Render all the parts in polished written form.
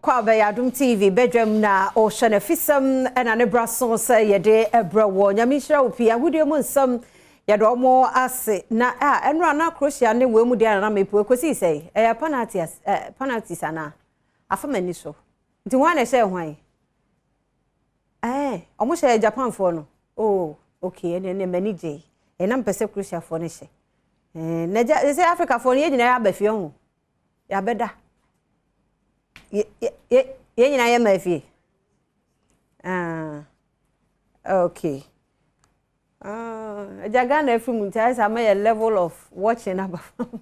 Kɔ abɛyɛ Adom TV badwam na ɔhyɛ no afisɛm ɛna ne bra so sɛ yɛde ɛbrɛ wɔ. Nyame nhyira wo pii. Ahodie mu nsɛm, yɛde ɔmo ase na a ɛnora na Croatia ne wei mu deɛ na mepu ekosi sɛ ɛyɛ penalties, penalties anaa afa m'ani so. Nti hwan na ɛhyɛ hwan? Ɔmo hyɛ Japanfoɔ no. Oh, okay, ɛnɛ m'ani gye. Ɛna mpɛ sɛ Croatiafoɔ no hyɛ. Na gya sɛ Africafoɔ no, yɛn nyinaa yɛaba fie ho, yɛabɛda, yɛn nyinaa yɛ ma fie. Ah, okay. Agya Ghana afiri mu, nti ayɛ sɛ ama yɛ level of watching aba fam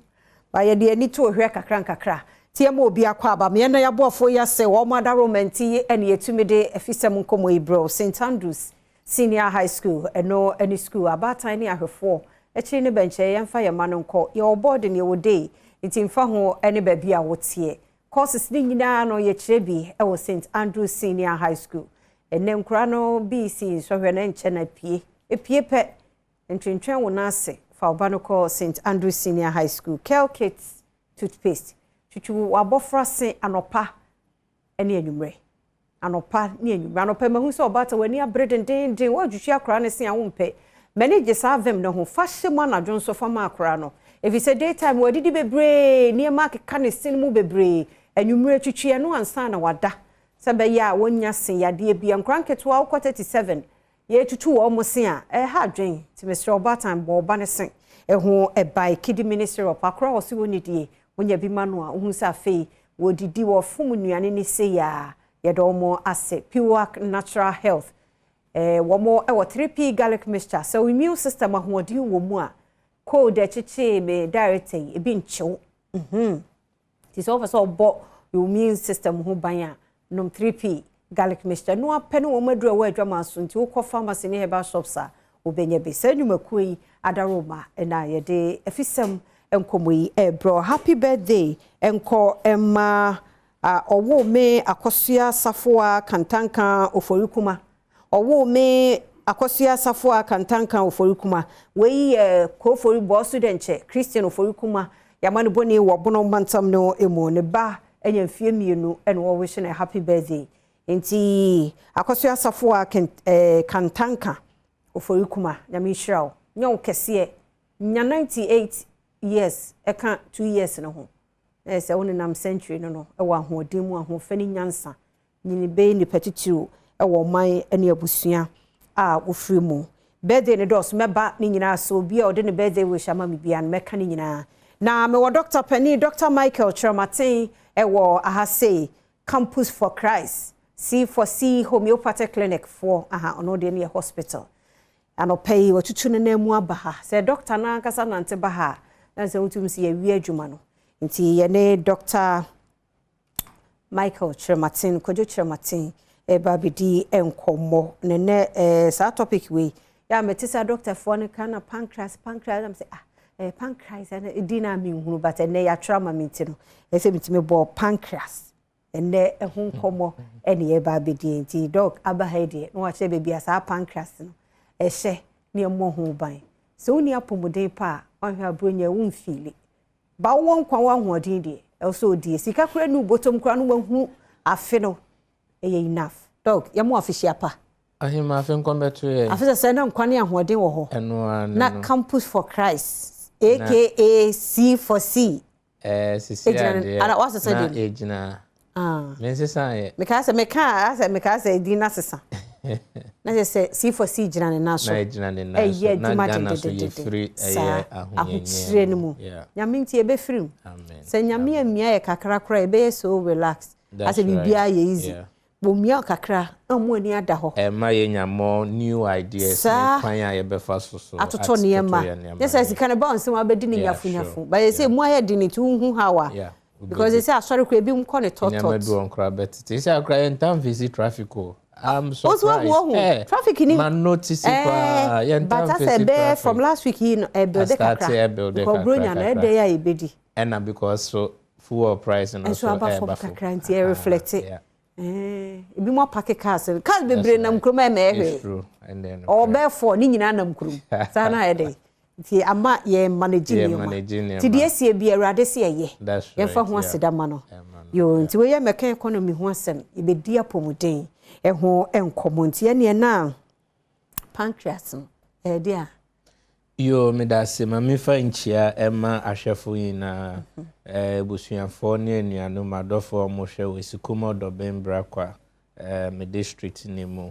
ba, yɛde ani to ohwɛ kakra nkakra. Tie ma obi akɔ aba meɛ na yɛaboafoɔ yi asɛ wɔn adaromɛnti yi, ɛne yɛtumi de afisɛm nkɔmmɔ yi brɛw. St Andrews Senior High School, ɛno ɛne school abaatan ne ahwɛfoɔ akyiri ne bɛnkyɛn. Yɛmfa yɛn ma no nkɔ. Yɛwɔ board ne yɛwɔ day, nti mfa ho ne baabi a woteɛ. Courses ne nyinaa no, yɛkyerɛ bi ɛwɔ St Andrews Senior High School. Ɛnɛ nkora no BECE nsɔhwɛ no nkyɛ na pie epie pɛ, ntwentwɛn wo nan ase, fa ɔba no kɔ St Andrews Senior High School. Kel Kids toothpaste, twitwi w'abɔfra se anɔpa ne anwummerɛ, anɔpa ne anwummerɛ. Anɔpa mahu sɛ ɔbaata w'ani abere dendenden, woadwitwi akora no se a wompɛ. M'ani gye saa vim no ho. Fa hyɛ mu anadwo nso fa ma akora no, ɛfiri sɛ daytime wadidi bebree, nneɛma akeka ne sin mu bebree. Anwummerɛ twitwi ɛno ansa na wada, sɛ bɛyɛ a wɔnya se yadeɛ bi. Nkora nketewa wokɔ 37 yɛtutu wɔn mo se a, ɛha adwen. Nti mesrɛ, ɔbaatan, bɔ ɔba ne se ɛho ɛbae. Kidi Ministry of akora wɔ se wɔn nidie wonya bi ma no a, wohu sɛ afei wɔdidi, wɔfom nnuane ne se yɛ a, yɛde wɔn ase. Piwak Natural Health, wɔn wɔ 3P Garlic Mixture sɛ immune system ahoɔden wɔ mu a, cold ɛkyekyee me director yi ebi nkyew. Nti sɛ wɔpɛ sɛ ɔbɔ your immune system ho ban a, nom 3P Garlic Mixture no apɛ ne wɔn aduru a ɛwɔ adwama so. Nti wokɔ pharmacy ne herbal shops a, wobɛnya bi. Saa nnwumakuo yi adaroma ɛna yɛde afisɛm nkɔmmɔ yi ɛrebrɛ. Happy birthday nkɔ ɛma ɔwɔ me Akɔsoa Safoa Kantanka Oforikuma. Ɔwɔ me Akɔsoa Safoa Kantanka Oforikuma, wei yɛ Kofori Bɔɔso dɛ nkyɛ Christian Oforikuma. Yɛama no bɔne wɔ Bono mantam no mu. Ne ba anya mfeɛ 2 ɛna wɔwish no happy birthday. Nti Akɔsoa Safoa Kantanka Oforikuma, Nyame nhyira wo, nyɛ wo kɛseɛ, nya 98 years ɛka 2 years no ho na sɛ wo nenam century no ɛwɔ ahoɔden mu, ahoɔfɛ ne nyansa nyini, bɛyɛ nipa titiriw ɛwɔ ɔman ne abusua a wofiri mu. Birthday ne dɔɔso, mɛba ne nyinaa so. Obi a ɔde ne birthday wish ama me bia no, mɛka ne nyinaa. Na mewɔ Dr. Panin, Dr. Michael Kyerɛmaten, ɛwɔ aha sei, Campus for Christ, C for C Homeopathic Clinic foɔ aha. Ɔno deɛ no yɛ hospital. Anɔpɛ yi wɔtutu ne nan mu aba ha sɛ doctor no ankasa nante ba ha na sɛ wotumi sɛ yɛwie adwuma no. Nti yɛne Dr. Michael Kyerɛmaten, Kwadwo Kyerɛmaten, ɛba abɛdi nkɔmmɔ ne nɛ. Saa topic wei yɛ a mete sɛ doctorfoɔ no ka na pancreas, pancreas, na sɛ ah, pancreas ɛna ɛdi na menhunu, but ɛnɛ yɛatwerɛ ama me, nti no ɛsɛ metumi bɔ pancreas ɛnɛ ɛho nkɔmmɔ ɛne yɛba abɛdi. Nti doc aba ha yi deɛ, na wakyerɛ baabi a saa pancreas no ɛhyɛ ne ɛmmɔ ho ban. Sɛ wonni apɔmuden pa a, wahwɛ aburonya womfili ba wowɔ nkwa wɔ ahoɔden deɛ, ɛwɔ sɛ odie sika kora ne wobɔtɔm kora no, wahu afe no ɛyɛ enough. Doc, yɛmo afehyia pa. Ahema, afe nkɔmbɛto yɛ. Afe sɛ na nkwa ne ahoɔden wɔ hɔ. Ɛno ara na no. Campus for Christ, aka C for C. Sisi Egyina adeɛ ana wasesa na din? Egyina. Ah. Mensesa yɛ. Mekaa sɛ mekaa sɛ mekaa sɛ din na sesa na kyerɛ sɛ C for C gyina ne nan so. Na egyina ne nan ɛyɛ so na adwuma Ghana so dededede yɛfiri saa ɛyɛ ahohiahia ahokyerɛ no mu. Nyame nti yɛbɛfiri mu. Amen. Sɛ Nyame amia yɛ kakra koraa, yɛbɛyɛ so relax. That's asɛ biribiara right. yɛ easy. Wɔmia kakra na ɔmo ani ada hɔ. Ɛma yɛnya more new ideas Saa. ne kwan a yɛbɛfa so atotɔ atoto nneɛma yɛn nneɛma. Nyɛ sɛ sika no ba wo nsɛm abɛdi ne nyafunyafu ba yɛ sɛ mu ayɛ de ne ti wohu how a because sɛ asɔre kora ebi nkɔ ne Nneɛma bi tɔtɔt. wɔ nkora bɛtete sɛ akora yɛntam fesi traffic o. I'm Wosu wahu surprised. wahu traffic ni Ma notice paa yɛntam but asɛ fesi bɛɛ traffic. From last week yi no ɛbuild Astart kakra ɛbuild because kakra, bronya no kakra. ɛdɛ yɛ a yɛbɛdi. Ɛna because so fuel price no nso so aba fam ɛɛba fam kakra nti ɛreflect. Ebi mu apark cars cars bebree nam kurom ɛmɛ It's ɛhwɛ true. And then ɔbɛɛ fɔ ne nyinaa nam kurom saa na ayɛ dɛ nti ama yɛ manage Yɛ nneɛma. manage nneɛma. Nti deɛ esie bi, Awurade si ɛyɛ That's right, yɛmfa ho yeah. aseda ma no. Ɛma no. Yo, nti wei yɛ mɛka economy ho asɛm, yɛbɛdi apɔmuden ɛho nkɔmmɔ. Nti ɛneɛ na pancreas no ɛyɛ deɛ a? Yo, meda ase. Ma mefa nkyia ɛma ahwɛfo nyinaa, abusuafoɔ ne anuanom adɔfoɔ a wɔhwɛ wɔ Esukuma Ɔdɔbɛn Brakwa, me district ne mu.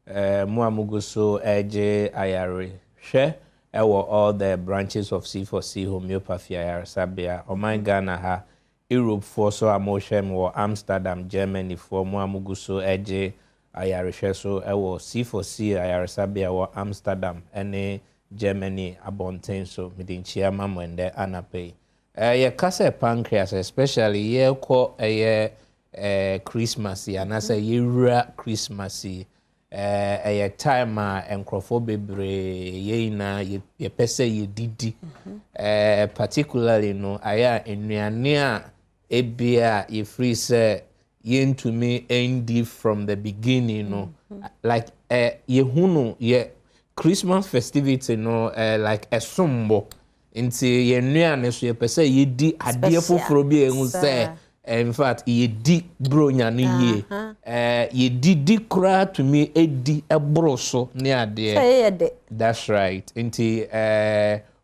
Mo a mogu so ɛgye ayare hwɛ ɛwɔ all the branches of C4C Homeopathy ayaresabea ɔman Ghana ha, Europefoɔ so a mohwɛ me wɔ Amsterdam, Germanyfoɔ, mo a mogu so ɛgye ayarehwɛ so ɛwɔ C4C ayaresabea wɔ Amsterdam ɛne Germany abɔnten so, mede nkyia ma mo ɛndɛ anapa yi. Yɛka sɛ pancreas, especially yɛrekɔ ɛyɛ Christmas yi anaasɛ yɛwura Christmas yi, ɛyɛ time a nkurɔfoɔ bebree, yɛn nyinaa yɛpɛ sɛ yɛdidi. Particularly no, ayɛ a nnuane a ebia yɛfiri sɛ yɛntumi ndi from the beginning no, like yɛhu no yɛ Christmas festivity no, like ɛsombɔ nti yɛn nnuane so yɛpɛ sɛ yɛdi adeɛ foforɔ bi a ɛhu sɛ in fact yɛdi bronya no yie, yɛdidi koraa tumi edi ɛboro so ne adeɛ. Sɛ yɛyɛ dɛ. That's right. Nti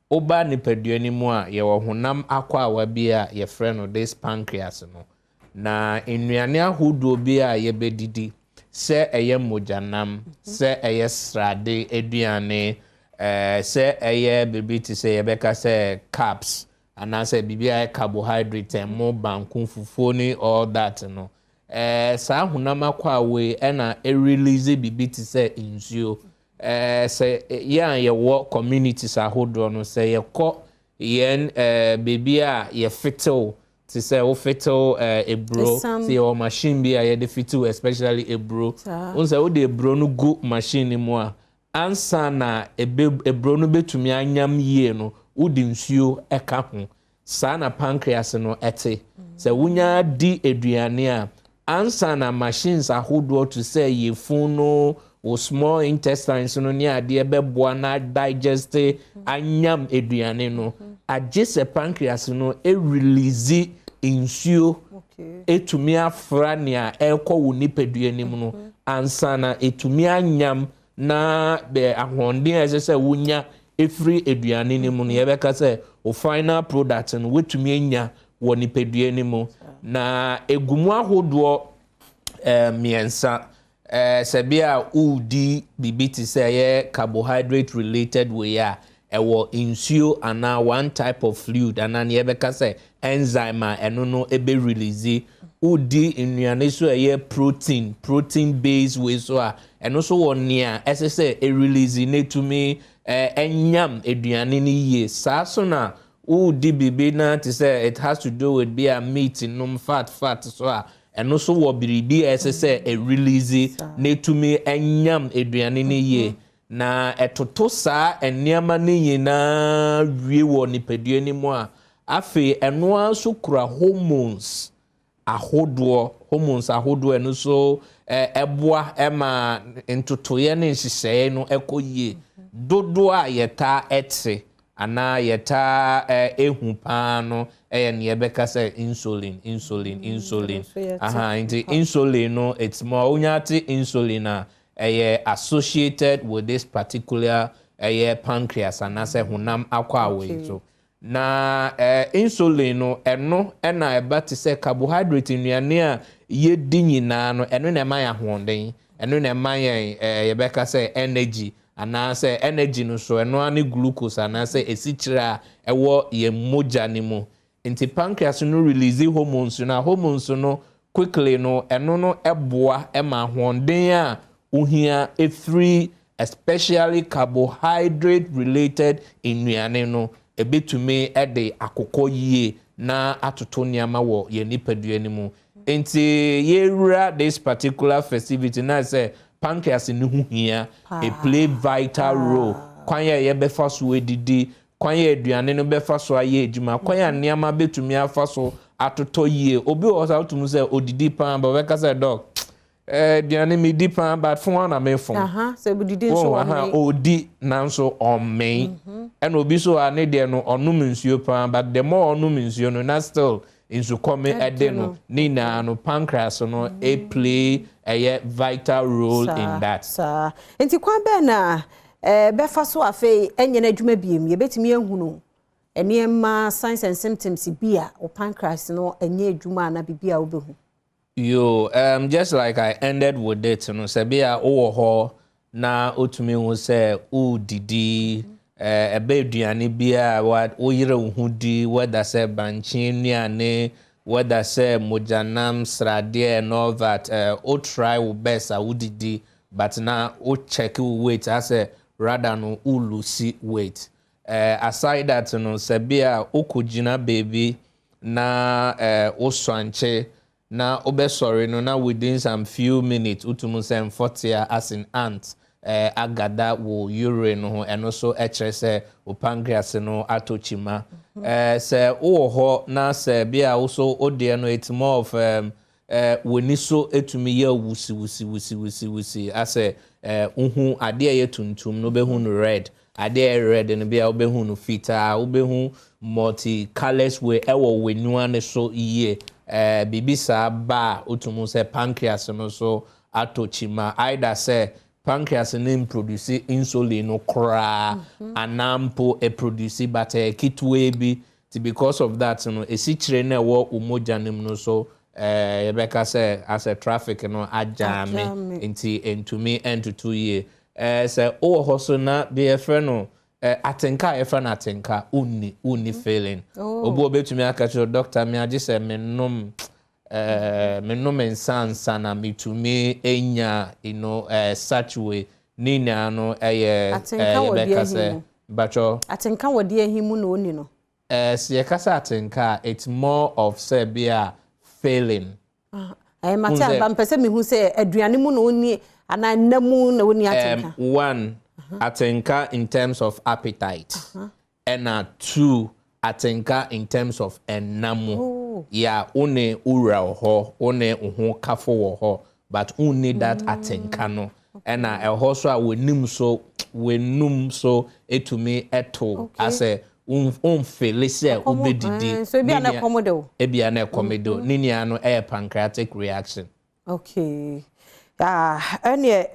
woba nipadua no mu a, yɛwɔ honam akɔawa bi a yɛfrɛ no this pancreas no, na nnuane ahodoɔ bi a yɛbɛdidi, sɛ ɛyɛ mogyanam, sɛ ɛyɛ srade aduane, sɛ ɛyɛ biribi te sɛ yɛbɛka sɛ carbs anaasɛ biribi a ɛyɛ carbohydrate, ɛmo, banku, fufuo ne all that no, saa honam akɔawa yi ɛna ɛrelease biribi te sɛ nsuo. Sɛ yɛn a yɛwɔ communities ahodoɔ no, sɛ yɛkɔ yɛn beebi a yɛfitew, te sɛ wofitew eburo, sɛ yɛwɔ machine bi a yɛde fitew, especially eburo, n sɛ wode eburo no gu machine no mu a, ansa na ebe eburo no betumi anyam yie no, wode nsuo ɛka ho. Saa na pancreas no ɛte. Sɛ wonya di aduane a, ansa na machines ahodoɔ te sɛ yɛfun no, wo small intestines no ne adeɛ bɛboa na digest anyam aduane no, agye sɛ pancreas no erelease nsuo etumi afra nea ɛrekɔ wo nipadua no mu no ansa na etumi anyam, na bɛ ahoɔden a ɛsɛ sɛ wonya efiri aduane no mu no, yɛbɛka sɛ o final product no, wetumi anya wɔ nipadua no mu. Na egu mu ahodoɔ 3. Sɛ bi a wodi biribi te sɛ ɛyɛ carbohydrate related wei a, ɛwɔ nsuo anaa one type of fluid anaa nea yɛbɛka sɛ enzyme a ɛno no ebe release. Wodi nnuane so a ɛyɛ protein based wei so a, ɛno nso wɔ nea ɛsɛ sɛ ɛrelease na etumi ɛnyam aduane no yie. Saa so na wodi biribi na te sɛ it has to do with bi a meat nom, fat so a, ɛno nso wɔ biribi a ɛsɛ sɛ ɛrelease na etumi ɛnyam aduane no yie. Na ɛtoto saa nneɛma no nyinaa wie wɔ nipadua no mu a, afei ɛno ara nso kura hormones ahodoɔ. Ɛno nso ɛboa ɛma ntotoeɛ ne nhyehyɛeɛ no ɛkɔ yie. Dodoɔ a yɛtaa ɛte anaa yɛtaa ehu paa no ɛyɛ nea yɛbɛka sɛ insulin, insulin, insulin. Nso yɛte. Aha, nti insulin no, it's more wonya te insulin a, ɛyɛ associated with this particular ɛyɛ pancreas anaasɛ honam akɔ a wei so. Na insulin no, ɛno ɛna ɛba te sɛ carbohydrate nnuane a yɛdi nyinaa no, ɛno na ɛma yɛn ahoɔden, ɛno na ɛma yɛn yɛbɛka sɛ energy, anaasɛ energy no so ɛno ara ne glucose anaasɛ esikyire a ɛwɔ yɛn mogya ne mu. Nti pancreas no release hormones no a, hormones no quickly no, ɛno no ɛboa ɛma ahoɔden a ohia efiri especially carbohydrate related nnuane no ebetumi ɛde akokɔ yie na atoto nneɛma wɔ yɛn nipadua no mu. Nti yɛwura this particular festivity na sɛ pancreas ne ho hia, e play vital role, kwan a yɛbɛfa so edidi, kwan a aduane no bɛfa so ayɛ adwuma, kwan a nneɛma bɛtumi afa so atotɔ yie. Obi wɔ hɔ sɛ wotum sɛ odidi paa ba, ɔbɛka sɛ, "Doc, aduane mi di paa, but fon na me fon." Aha, sɛ odidi nso wɔ ɔmmee. Odi nanso ɔmmɛn. Ɛna obi so a ne deɛ no, ɔnom nsuo paa, but the more ɔnom nsuo no na still nsukɔm ɛde no. Ne nyinaa no, pancreas no play ɛyɛ vital role in that. Saa. Nti kwan bɛn na bɛfa so afei ɛnyɛ n'adwuma biem? Yɛbɛtumi ahunu nneɛma, signs and symptoms bi a o pancreas no ɛnyɛ adwuma ana biribi a wobɛhu? Yo, just like I ended with it no, sɛ bi a wowɔ hɔ na wotumi hu sɛ wodidi, ɛbɛ aduane bi a woyere wo ho di, whether sɛ bankye nnuane, whether sɛ mogyanam, sradeɛ and all that, wo try wo best a wodidi, but na wo check wo weight asɛ rather no wo lose weight. Aside that no, sɛ bi a wokɔgyina baabi na wosuankye na wobɛsɔre no na within some few minutes wotumi sɛ mfɔtea as in ant agada wo urine no ho, ɛno so kyerɛ sɛ wo pancreas no atɔ kyima. Sɛ wowɔ hɔ na sɛ bi a woso wodeɛ no, it's more of w'ani so etumi yɛ wusi wusi wusi wusi wusi, asɛ wohu adeɛ a ɛyɛ tuntum no, wobɛhu no red, adeɛ a ɛyɛ red no bi a wobɛhu no fitaa, wobɛhu multi colours way ɛwɔ w'aniwa no so yie. Biribi saa ba a, wotumi sɛ pancreas no so atɔ kyima, either sɛ pancreas no mproduce insulin no koraa anaa mpo ɛproduce but ɛyɛ ketewa bi. Ti because of that no, esikyire no ɛwɔ wo mogya no mu no so, yɛbɛka sɛ asɛ traffic no agyame, nti ntumi ntutu yie. Sɛ wowɔ hɔ so na deɛ yɛfrɛ no atenka a yɛfrɛ no atenka, wonni feeling. Obi obetumi aka kyerɛ doctor, mi agye sɛ menom nsa nsa na metumi enya such way. Ne nyinaa no ɛyɛ yɛbɛka sɛ batwɔ. Atenka wɔ deɛ ahi mu na oni no? Sɛ yɛkasa atenka a, it's more of sɛ bi a feeling. Mate aba, mpɛ sɛ mehu sɛ aduane mu na ɔni anaa nna mu na ɔni atenka. One, atenka in terms of appetite, ɛna two, atenka in terms of ɛnna mu. Yeah, wo ne wura wɔ hɔ, wo ne wo ho kafo wɔ hɔ, but wonni that atenka no. Ɛna ɛhɔ so a w'anim so, w'anum so etumi ɛto asɛ womfeel sɛ wobɛdidi. So ebi a na ɛkɔm de wo. Ebi a na ɛkɔm de wo. Ne nua no ɛyɛ pancreatic reaction. Okay. Ah, ɛneɛ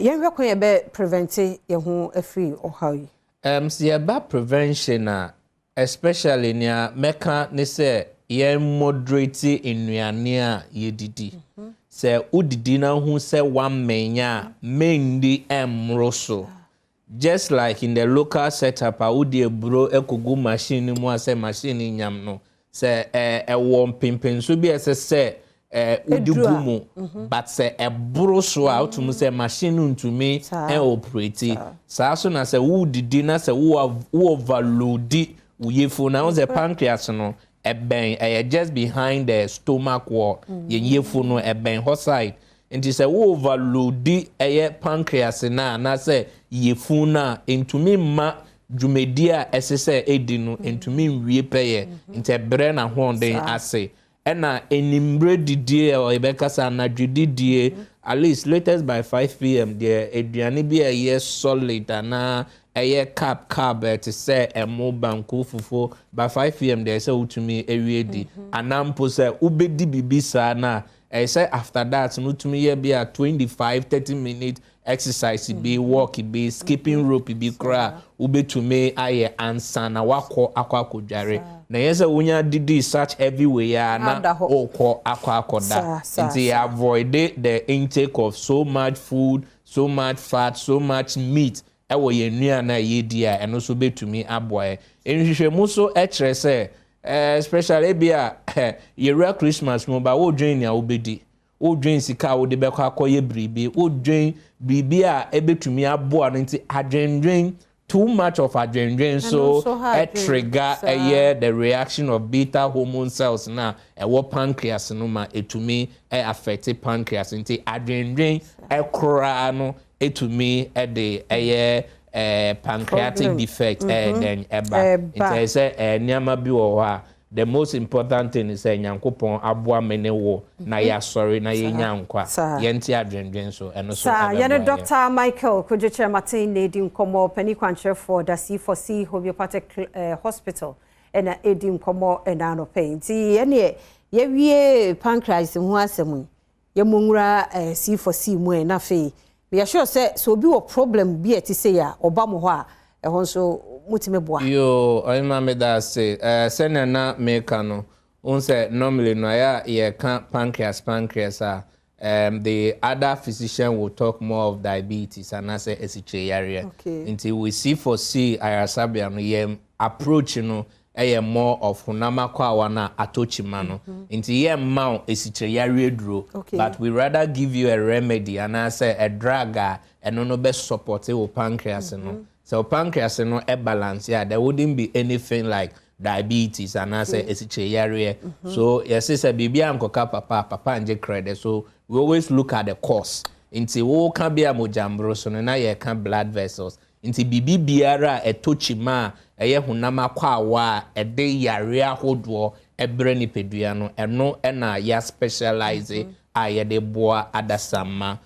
yɛnhwɛ kwan yɛbɛ prevent yɛn ho afiri ɔhaw yi. Sɛ yɛba prevention a, especially nea mɛka ne sɛ yɛn moderate nnuane a yɛdidi. Sɛ wodidi na ho sɛ wammɛnya a, menndi ɛmmoro so. Just like in the local setup a wode aburo ekogu machine no mu a sɛ machine no nyam no, sɛ ɛwɔ mpempenso bi a ɛsɛ sɛ wode gu mu, but sɛ ɛboro so a, wotumi sɛ machine no ntumi ɛoperate. Saa so na sɛ wodidi na sɛ wo overload wo yefunu na wo sɛ pancreas no ɛbɛn, ɛyɛ just behind the stomach wall, yɛn yefunu no ɛbɛn hɔ side. Nti sɛ wo overload ɛyɛ pancreas na anaasɛ yefunu no a, ntumi mma dwumadi a ɛsɛ sɛ ɛdi no ntumi nwie pɛyɛ, nti ɛbrɛ n'ahoɔden ase. Ɛna enimbre didie a yɛbɛka sɛ anadwo didie, at least latest by 5 p.m. deɛ, aduane bi a ɛyɛ solid anaa ɛyɛ carb carb ɛte sɛ ɛmo, banku, fufuo, by 5 p.m. deɛ, ɛsɛ wotumi awie di. Anaa mpo sɛ wobɛdi biribi saa na ɛyɛ sɛ after that no, wotumi yɛ bi a 25 30 minute exercise bi, walk bi, skipping rope bi koraa wobɛtumi ayɛ ansa na wakɔ akɔdware. Na ɛyɛ sɛ wonya didi such heavy way a na wokɔ akɔda. Nti avoid the intake of so much food, so much fat, so much meat ɛwɔ yɛn nnuane a yɛdi a, ɛno nso bɛtumi aboa yɛn. Nhwehwɛmu so kyerɛ sɛ especially ebi a yɛwura Christmas mu ba, wodwen nea wobɛdi, wodwen sika a wode bɛkɔ akɔyɛ biribi, wodwen biribi a ɛbɛtumi aboa no. Nti adwendwen, too much of adwendwen so ɛtrigger ɛyɛ the reaction of beta hormone cells na ɛwɔ pancreas no ma ɛtumi ɛ affect pancreas. Nti adwendwen ɛkoraa no ɛtumi ɛde ɛyɛ pancreatic defect ɛyɛ dɛn ɛba. Nti ɛyɛ sɛ nneɛma bi wɔ hɔ a, the most important thing is sɛ Nyankopɔn aboa me ne wo na yɛasɔre na yɛnya nkwa, yɛnte adwendwen so, ɛno so. Saa yɛne Dr Michael Kodwo Kyerɛmaten na ɛdi nkɔmmɔ, pani kwankyerɛfoɔ da C4C Homeopathic Hospital. Ɛna ɛdi nkɔmmɔ ɛna anɔpɛ yi. Nti ɛneɛ yɛwie pancreas ho asɛm yi, yɛmu nwura C4C mu. Ɛ na afei meyɛ sure sɛ obi wɔ problem bi a ɛte sɛ a ɔba mo hɔ a, ɛhɔ nso mutumi boa. Yo, ɔyɛma, meda ase. Sɛnea na meka no, wohu sɛ normally no, ɛyɛ a yɛka pancreas a, the other physician will talk more of diabetes anaasɛ asikyire yareɛ. Nti we C4C ayaresabea no, yɛn approach no ɛyɛ more of honam akwawa no a atɔ kyima no. Nti yɛmma wo asikyire yareɛ duro, but we rather give you a remedy anaasɛ a drug a ɛno no bɛ support wo pancreas no. Sɛ wo pancreas no balance a, there wouldn't be anything like diabetes anaasɛ asikyire yareɛ. So yɛse sɛ biribi ankɔka papa, papa ngye credit, so we always look at the cause. Nti woka bi a mogyamboro so no, na yɛka blood vessels. Nti biribi biara a ɛtɔ kyima a ɛyɛ honam akwawa a ɛde yare ahodoɔ ɛbrɛ nipadua no, ɛno ɛna yɛ specialize a yɛde boa adasamma.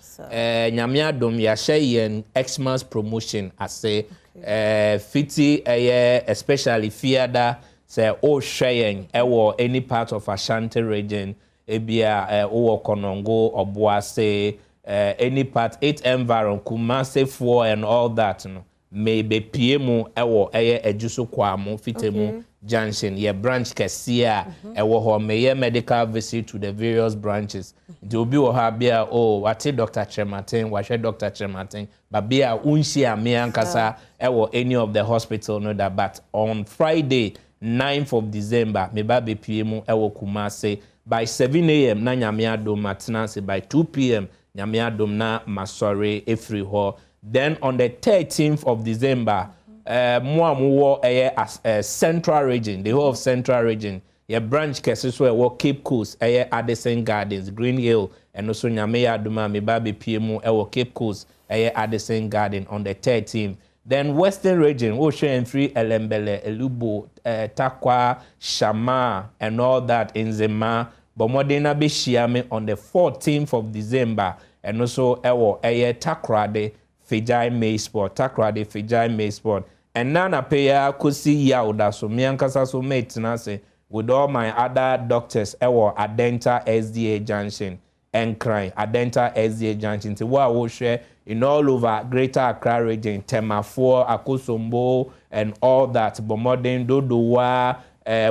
Nyame adom, yɛahyɛ yɛn Xmas promotion ase. Fiti ɛyɛ especially Fiada, sɛ ɔrehwɛ yɛn ɛwɔ any part of Ashanti Region, ebia wowɔ Kɔnɔngo, Ɔboase, any part, eight environ, Kumasefoɔ and all that no, mebepie mu ɛwɔ ɛyɛ Adwuso Kwamo Fitemu Junction, yɛ branch kɛseɛ a ɛwɔ hɔ. Meyɛ medical visit to the various branches. Nti obi wɔ hɔ a bia, oh, wate Dr. Kyerematen, wahwɛ Dr. Kyerematen, but bia wonhyia me ankasa ɛwɔ any of the hospital no da. But on Friday 9th of December, meba bepie mu ɛwɔ Kumase by 7 a.m., na Nyame adom matena ase by 2 p.m., Nyame adom na masɔre efiri hɔ. Then on the 13th of December, mo a mowɔ ɛyɛ as Central Region, the whole of Central Region, yɛ branch kɛse so ɛwɔ Cape Coast, ɛyɛ Addison Gardens, Green Hill, ɛno so Nyame yɛ adom a meba bepie mu ɛwɔ Cape Coast, ɛyɛ Addison Garden on the 13th. Then Western Region, wohwɛ mfiri Ellembelle, Elubo, Tarkwa, Shama and all that, Nzema, bɔ mmɔden na bɛhyia me on the 14th of December. Ɛno so ɛwɔ ɛyɛ Takoradi Fijai May Sport, Takoradi Fijai May Sport. Ɛnna anapɛ yi ara kɔsi Yawda so, me ankasa so mɛtena ase with all my other doctors ɛwɔ Adenta SDA Junction, Nkran, Adenta SDA Junction. Nti wo a wohwɛ in all over Greater Accra Region, Temafoɔ, Akosombo and all that, bɔ mmɔden, Dodowa,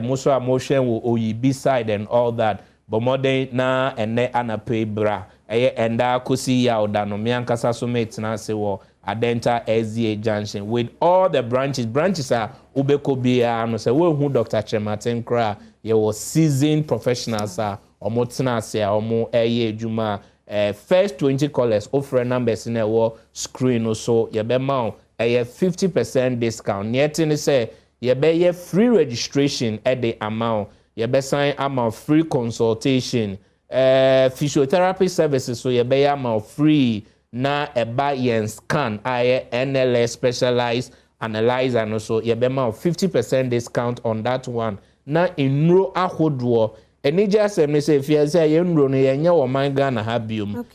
mo so a mohwɛ wɔ Oyibi side and all that, bɔ mmɔden na ɛnɛ anapɛ yi bra. Ɛyɛ ɛnda kɔsi Yawda no, me ankasa so mɛtena ase wɔ Adenta SDA Junction with all the branches a wobɛkɔ biara no. Sɛ woehu Dr. Kyerematen koraa, yɛwɔ seasoned professionals a wɔn tena ase a wɔn ɛyɛ adwuma. First 20 callers, ofrɛ numbers na ɛwɔ screen no so, yɛbɛma wo ɛyɛ 50% discount. Nea ɛte ne sɛ yɛbɛyɛ free registration ɛde ama wo, yɛbɛsan ama wo free consultation, physiotherapy services so yɛbɛyɛ ama wo free, na ɛba yɛn scan a ɛyɛ NLS specialized analyzer no so, yɛbɛma wo 50% discount on that one. Na nnuro ahodoɔ, anigye asɛm ne sɛ fia sɛ yɛn nnuro no yɛnyɛ wɔ man Ghana ha biom.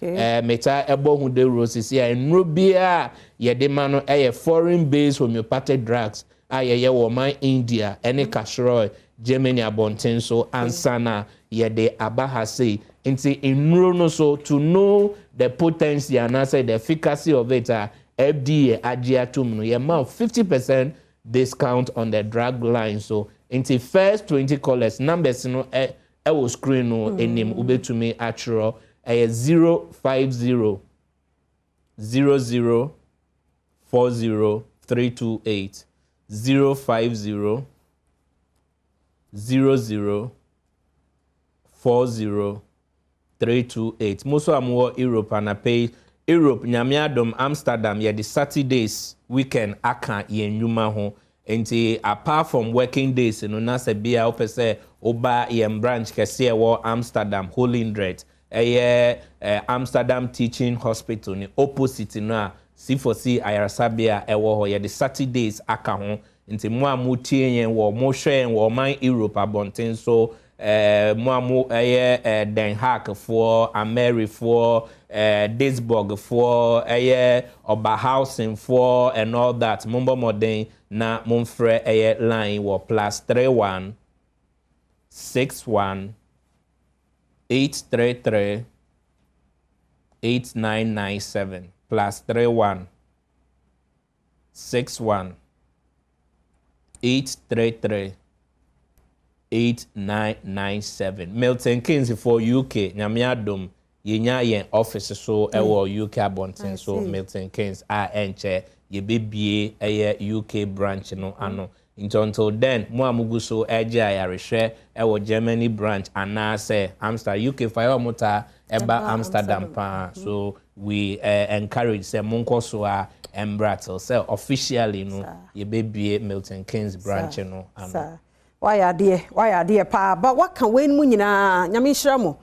Meta ɛbɔ ho dawuro sisi a nnuro biara yɛde ma no ɛyɛ foreign based homeopathic drugs a yɛyɛ wɔ man India ɛne Karlsruhe, Germany abɔnten so ansa na yɛde aba ha sei. Nti nnuro no so, to know the potency anaasɛ the efficacy of it a FDA agye atom no, yɛma 50% discount on the drug line so. Nti first 20 callers, numbers no ɛ ɛwɔ screen no anim, wobɛtumi atwerɛ, ɛyɛ 0500040328, 0500040328. Mo so a mowɔ Europe anapɛ yi, Europe, Nyame adom, Amsterdam, yɛde Saturdays weekend aka yɛn nnwuma ho. Nti apart from working days no, na sɛ bia wopɛ sɛ woba yɛn branch kɛseɛ ɛwɔ Amsterdam, Holendrecht, ɛyɛ Amsterdam Teaching Hospital ne opposite no a C4C ayaresabea ɛwɔ hɔ, yɛde Saturdays aka ho. Nti mo a motie yɛn wɔ, mohwɛ yɛn wɔ ɔman Europe abɔnten so. Mo a mo ɛyɛ Den Haag foɔ, Almere foɔ, Duisburg foɔ, ɛyɛ Oberhausen foɔ and all that, mombɔ mmɔden na momfrɛ ɛyɛ line wɔ +31 61 833 8997, +31 61 833 8997. Milton Keynes for UK, Nyame adom, yɛnya yɛn office so ɛwɔ UK abɔnten so, Milton Keynes, a ɛnkyɛ yɛbɛbie ɛyɛ UK branch no ano. Nti until then, mo a mogu so ɛgye ayarehwɛ ɛwɔ Germany branch anaasɛ Amsterdam, UK fa yɛ ɔmo taa ɛba Amsterdam paa, so we encourage sɛ monkɔ so a ɛmbra till sɛ officially no yɛbɛbie Milton Keynes branch no ano. Wayɛ adeɛ, wayɛ adeɛ paa. Ba waka wei mu nyinaa, Nyame nhyira mo.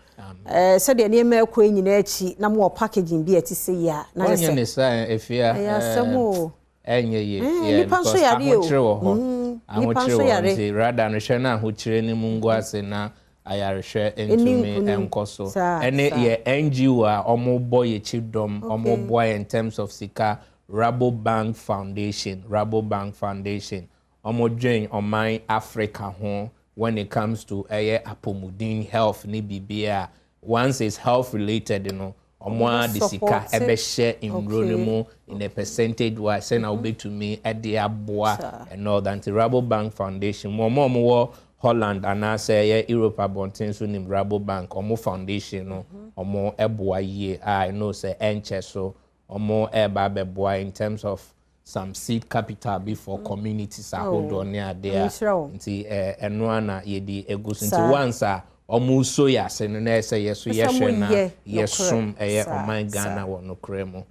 Sɛdeɛ nneɛma ɛkɔ yi nyinaa akyi na mowɔ packaging bi a ɛte sɛ yi a na yɛ sɛ ne saa efia. Ɛyɛ asɛm o. Ɛnyɛ yie. Nipa nso yare o. Ahokyere wɔ hɔ, ahokyere wɔ hɔ, nti rada no hwɛ na ahokyere no mu ngu ase na ayarehwɛ ntumi nkɔ so. Ɛne yɛ NGO a ɔmo bɔ yɛ akyi dɔm, ɔmo boa yɛ in terms of sika, Rabobank Foundation. Rabobank Foundation, ɔmo dwen ɔman Africa ho when it comes to ɛyɛ apɔmuden, health ne biribiara. Once it's health related no, ɔmo a de sika ɛbɛhyɛ nnuro no mu in a percentage wise sɛna wobɛtumi ɛde aboa and all that. Nti Rabobank Foundation, mo ɔmo a ɔmo wɔ Holland anaasɛ ɛyɛ Europe abɔnten so nim Rabobank, ɔmo foundation no, ɔmo ɛboa yie a I know sɛ ɛnkyɛ so ɔmo ɛɛba abɛboa in terms of some seed capital bi for communities ahodoɔ ne adeɛ a. Nti ɛno ana yɛde egu so. Nti once a ɔmo so yɛ ase no, na ɛsɛ yɛ so yɛhwɛ na yɛsom ɛyɛ ɔman Ghana wɔ nokorɛ mu.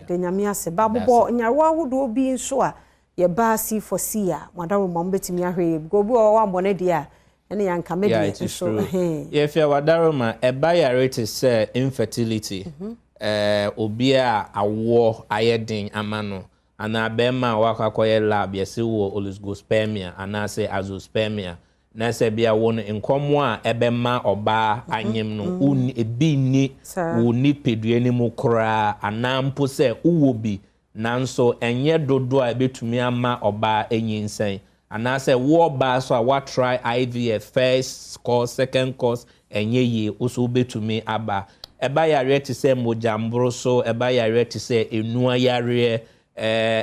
De Nyame ase. Babobɔ nyarewa ahodoɔ bi nso a yɛba C for C a, madam, mo bɛtumi ahwɛ yɛ bi obi wɔ hɔ wambɔ ne deɛ a ɛne yɛnka me deɛ nso. Yɛfia wadaroma, ɛba yare te sɛ infertility, obi a awoɔ ayɛ den ama no, anaa bɛrima a wakɔ akɔyɛ lab, yɛsi wɔ oligospermia anaasɛ azoospermia, na sɛ bia wɔ no nkɔmɔ a ɛbɛma ɔbaa anyem no wonni ebi nni wo nipadua no mu koraa, anaa mpo sɛ wowɔ bi nanso ɛnyɛ dodoɔ a ɛbɛtumi ama ɔbaa anyinsɛn, anaasɛ wo ɔbaa so a watry IVF first course, second course, ɛnyɛ yie, wo so wobɛtumi aba. Ɛba yareɛ te sɛ mogyamboro so, ɛba yareɛ te sɛ enua yareɛ,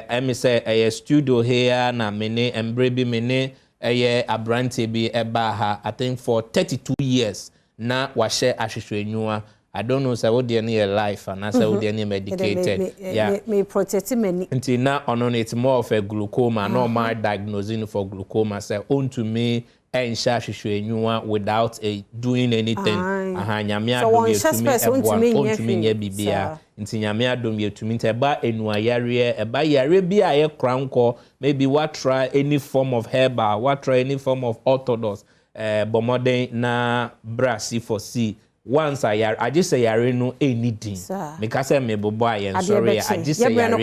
ɛmi sɛ ɛyɛ studio here na me ne mmerɛ bi me ne ɛyɛ aberanteɛ bi ɛbaa ha, I think for 32 years na wahyɛ ahwehwɛnyiwa. I don't know sɛ wo deɛ no yɛ life anaasɛ wo deɛ no yɛ medicated. Yeah, me protect m'ani. Nti na ɔno no, it's more of a glaucoma na ɔma diagnose no for glaucoma sɛ ɔntumi ɛnhyɛ ahwehwɛnyiwa without doing anything. Aha, Nyame adom yɛtumi ɛboa, ɔntumi nyɛ biribiara, nti Nyame adom yɛtumi. Nti ɛba enuayareɛ, ɛba yareɛ bi a ɛyɛ korankɔ, maybe watry any form of herbal, watry any form of orthodox, bɔ mmɔden na bra C for C. Once a yare, agye sɛ yare no ɛnni din, meka sɛ mebobɔ a yɛn sɔre a, agye sɛ yare no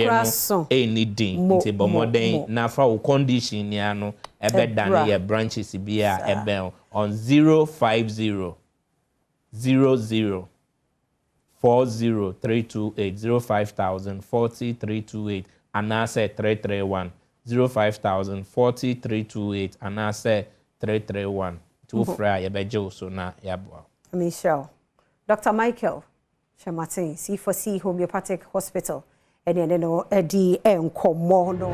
ɛnni din. Nti bɔ mmɔden na fa wo condition nia no ɛbɛdane yɛ branches bi a ɛbɛn on 050 00 40328, 05000 40328 anaasɛ 331, 05000 40328 anaasɛ 331. Nti wofrɛ a, yɛbɛgye wo so na yɛaboa. Michelle, Dr. Michael Kyerematen, C4C Homeopathic Hospital, ɛne ɛne no ɛdi nkɔmmɔ no.